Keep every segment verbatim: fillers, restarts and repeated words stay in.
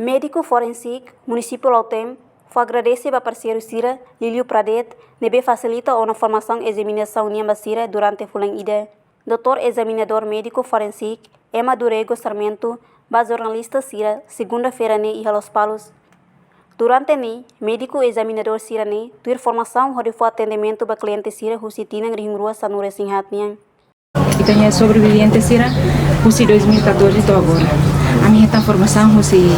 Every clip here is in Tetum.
Médiku forénsiku Munisípiu Lautém fó agradese ba parseiru sira, liuliu Pradet, ne'ebé fasilita ona formasaun ezaminasaun nian ba sira durante fulan ida. Doutór ezaminadór médiku forénsiku Emma do Rego Sarmento ba jornalista sira, segunda-feira ne'e iha Lospalos. Durante ne'e, médiku ezaminadór sira-ne'e tuir formasaun hodi fó atendimentu ba kliente sira husi tinan rihun rua sanulu-resin-haat nian. Ita-nia sobreviviente sira husi dois mil e catorze to'o agora. Ami hetan formasaun husi,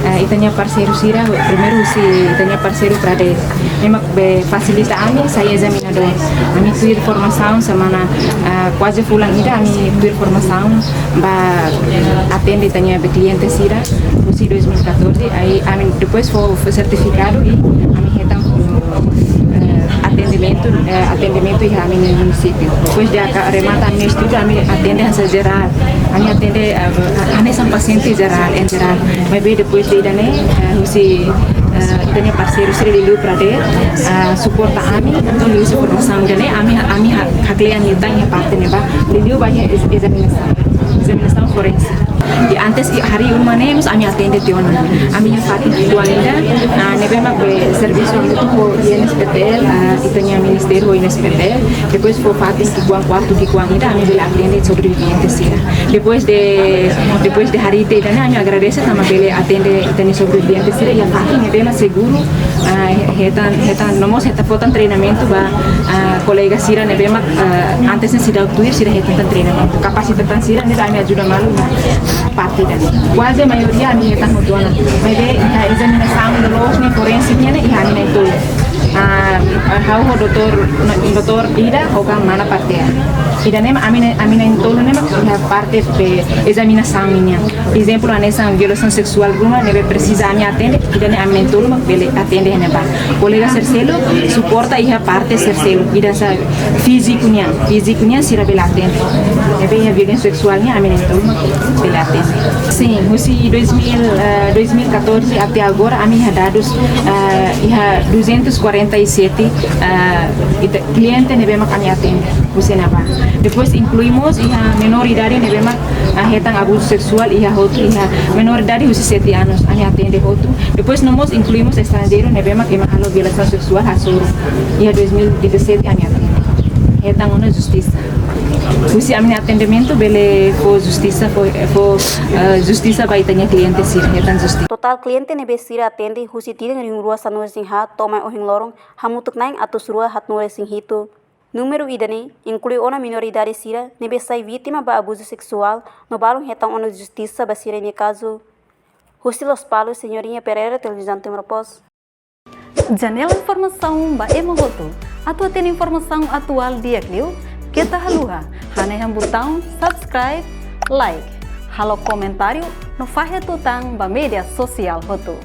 eh, ita-nia parseiru sira, primeiru husi ita-nia parseiru Pradet. Ne'e mak be fasilita ami sai ezaminadór. Ami tuir formasaun semana, eh, kuaze fulan ida ami tuir formasaun ba atende ita-nia be kliente sira husi dois mil e catorze, aí ami depois fó, fó sertifikadu i ami hetan, eh, atendimentu, eh, atendimentu iha ami-nia munisípiu. Depois de aka-, remata ami-nia estudu, ami atende hanesan jerál. Ami atende, eh, hanesan pasiente jerál, em geral. Maibé depois de ida-ne'e, eh, husi, eh, ita-nia parseiru sira liuliu Pradet, eh, suporta ami, entaun liuhusi formasaun ida-ne'e, ami, ami ha-, haklean liután iha parte ne'ebá, liuliu ba iha ez-, ezaminasaun, ezaminasaun forénsiku. I antes, i harii uma ne'e mós ami atende tiha ona. Ami iha fatin ki'ikoan ida, ah, ne'ebé mak be servisu hamutuk ho I N S P T L, ah, ita-nia ministériu ho I N S P T L. Depois fó fatin ki'ikoan, kuartu ki'ikoan ida, ami bele atende sobreviviente sira. Depois de, depois de harii tiha ida-ne'e, ami agradese tanba bele atende ita-nia sobreviviente sira iha fatin ne'ebé mak seguru, ah, hetan, hetan, no mós hetan fó tan treinamentu ba, ah, kolega sira ne'ebé mak, ah, antes ne'e seidauk tuir, sira hetan tan treinamentu. Kapasita tan sira ne'e ami ajuda malu iha parte ida-ne'e. Kuaze maioria ami hetan hotu ona. Maibé iha ezaminasaun loloos ne'e forénsiku nian ne'e iha ami na'in-tolu. Ah, ah, ha'u ho doutór, na-, doutór ida, ho ka mana parteia. Ida-ne'e mak ami na'in-, ami na'in-tolu ne'e mak iha parte be ezaminasaun nian. Ezemplu, hanesan violasaun seksuál ruma ne'ebé presiza ami atende, ida-ne'e ami na'in-tolu mak bele atende iha ne'ebá. Kolega sira seluk suporta iha parte sira seluk, ida hanesan fíziku nian, fíziku nian sira bele atende. Ne'ebé iha violénsia seksuál nian ami na'in-tolu mak bele atende. Sin, husi dois mil, eh, dois mil e catorze até agora, ami iha dadus, eh, iha duzentos e quarenta e sete, eh, ita-, kliente ne'ebé mak ami atende husi ne'ebá. Depois inklui mós iha menór idade ne'ebé mak, ah, hetan abuzu seksuál iha hotu, iha menór idade husi sete anos, ami atende hotu. Depois no mós inklui mós estranjeiru ne'ebé mak ema halo violasaun seksuál hasoru. Iha dois mil e dezassete ami atende. Hetan ona justisa. Husi ami-nia atendimentu bele fó justisa, fó, fó, eh, justisa ba ita-nia kliente sira, hetan justisa. Totál kliente ne'ebé sira atende husi tinan rihun rua sanulu-resin-haat to'o mai ohin loron hamutuk na'in atus rua haatnulu-resin-hitu. Númeru ida-ne'e inklui ona menór idade sira ne'ebé sai vítima ba abuzu seksuál no balun hetan ona justisa ba sira-nia kazu. Husi Lospalos, Senhorinha Pereira, Televizaun Timor Post. Janela informasaun ba ema hotu. Atu hatene informasaun atuál di'ak liu, keta haluha hanehan butaun subscribe, like, halo komentáriu no fahe tutan ba média sosiál hotu.